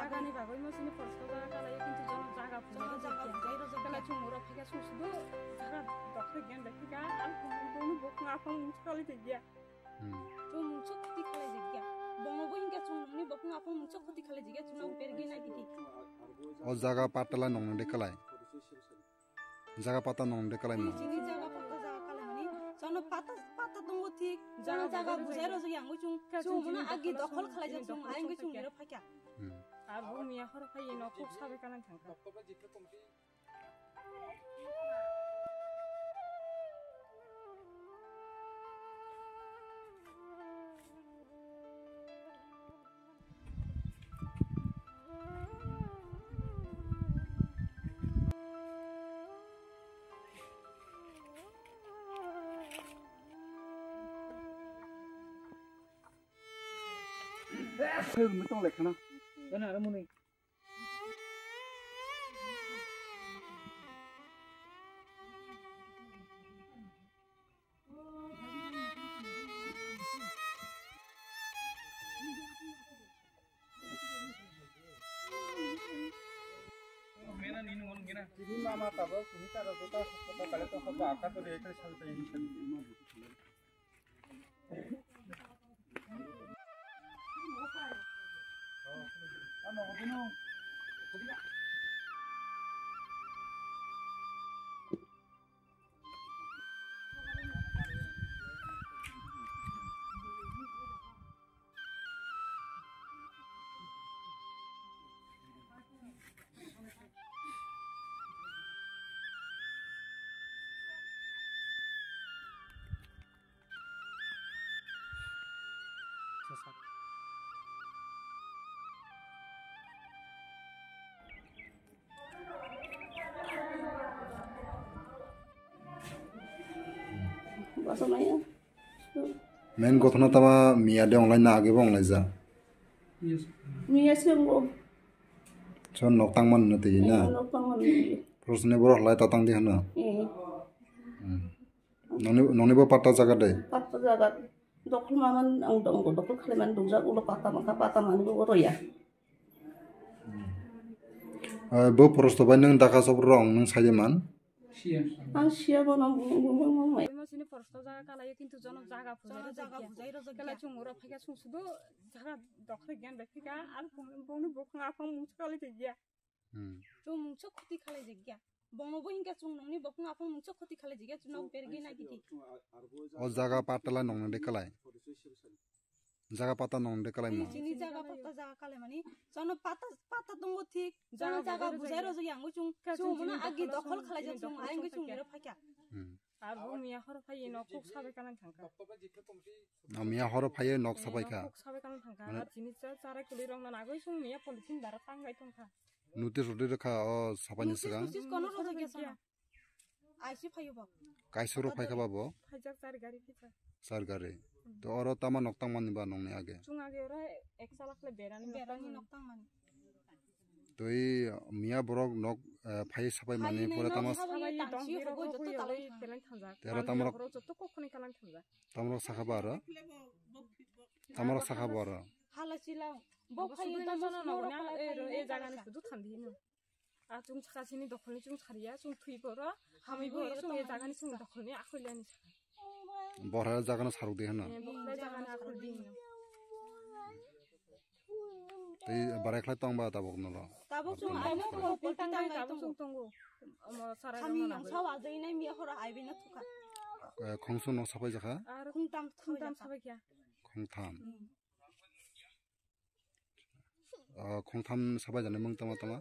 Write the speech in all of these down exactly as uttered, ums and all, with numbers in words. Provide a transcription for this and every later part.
Ani bagwi mo sini forest o jaga kalaio, kintu jono jaga phunai rw jakya. Kala chwng oro phikha chwng sudu jaga dokhli gen de phikha, al phung boni bokong aphang mungsa kali tei ya. Hmm. Chwng mungsa khoti khalai jakya. Bongo bo hinkha chwng nokni bokong aphang mungsa khoti khalai jakya, chwng nang pergi nai titi. O jaga patala nongni de kalai. Jaga pata nong de kalai mo. Chini jaga pata jaga kalai mani. Jono pata, pata tongo thik. Jono jaga bujai rw jakya, angwi chwng, chwng mano agi dokhol khalai jak chwng, ayang chwng nero phakya. Hmm. Abo miya horo phai ino kok sabai kanan thangkha. Tini mama tabok, tini tara jota, sota kale to hobo aka to rei kale sal tai. Main gothona tama miya de onglai na age bo onglai ja. Miya se bo. Chon nok tang man na tei na. Nok tang man na tei. Prosne borok lai ta tang di hano. Eh. Hmm. Noni, noni bo patta jaga de. Patta jaga. Dokhol maman ang dong dokhol khali man dong jak ulo patta maka patta man bo roya. Eh, bo prosto bai nang daka sok rong nang saide man. Ang siya bono bumung bumung mai. Oimo sini forest o jaga kalaio, kintu jono jaga phunai rw jakya. Kala chwng oro phikha chwng sudu jaga dokhli gen bai phikha, al bongni bokong aphang mungsa kali tei ya. Hmm. Chwng mungsa khoti khalai jakya. Bongo bo hinkha chwng nokni bokong aphang mungsa khoti khalai jakya, chwng nok bergi nai titi. O jaga patala nongni de kalai. Jaga pata nong de kalai mo. Chini jaga pata jaga kalai mani. Jono pata, pata tongo thik. Jono jaga bujai rw jakya, angwi chwng, chwng mano agi dokhol khalai jak chwng, ayang chwng nero phakya. Hmm. Abo miya horo phai ino kok sabai kanan thangkha. O miya horo phai nok sabai kha. Kok sabai kanan thangkha. Mane ar chini cha, chara kuli rok na nagwi chwng miya polythene bara tangai tongkha. Notice rwdi rwkha o sabaini swkang. Notice kono rwjakya sana. Aisi phaio bo. Kaisa rok phaikha ba bo? Phaijak char gari phisa. Char gari. Hmm. To oro tama nok tangmani ba nokni age? Chwng age oro ek chalak le berani nok tangmani. Berani nok tangmani. Twi miya borok nok, eh, phai sapai mani pore tama sabai tong biro ko joto talai thangjak. Tero tama rok joto kok khoni kalang thangjak. Tama rok sakha ba aro? Tama rok sakha ba aro? Hala chila. Bo phaio tama jono no na e jagani sudu thandi no. A chwng sakha chini dokholni chwng sariya, chwng thwi boro, hamwi boro, chwng e jagani chwng dokholni akhoi lani sakha. Bohra jagano saruk de hano. Eh, bohra jagano akhoi di hino. Tei barai khlai tong ba tabuk nolo. Tabuk chwng aino tabuk chwng tongo. Omo sarai khami nong sawa jai nai mi horo aibe na thuka. Eh, khongsu no sapai jakha. Ar khungtam khungtam sapai kya. Khongtham. Hmm. Ah, khongtham sabai jani mung tama tama?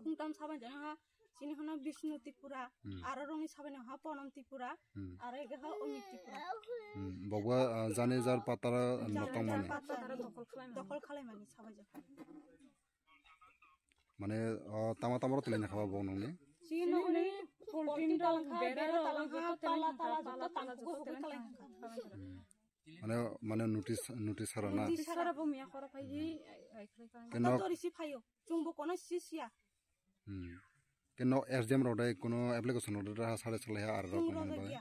Khongtham sabai jani ha, chini hwnna Bishnu Tripura, hmm, aro rokni sabai no ha Ponam Tripura, hmm, aro ege ha Omit Tripura. Hmm, bokba, ah, jani jar patara nok tangmani. Patara dokhol khlaimani sabai jani. Mane, ah, tama tama rok telai nakha ba bo nongni? Chini hwnni poltin rok bera rok joto telai nakha, pala tala joto tangkugo hugui telai nakha. Hmm. Mane, mane notice, notice sara na? Notice sara bo miya khoro phai hi, ai, ai, khlai phai. Keno to risi phaio, chwng bo kono si siya. Hmm. Keno S D M rok dai kono application rok dai ha sare chalai ha ar rok kono rojak bai. Giya.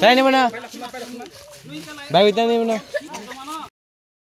Tani mana? Bai tani mana?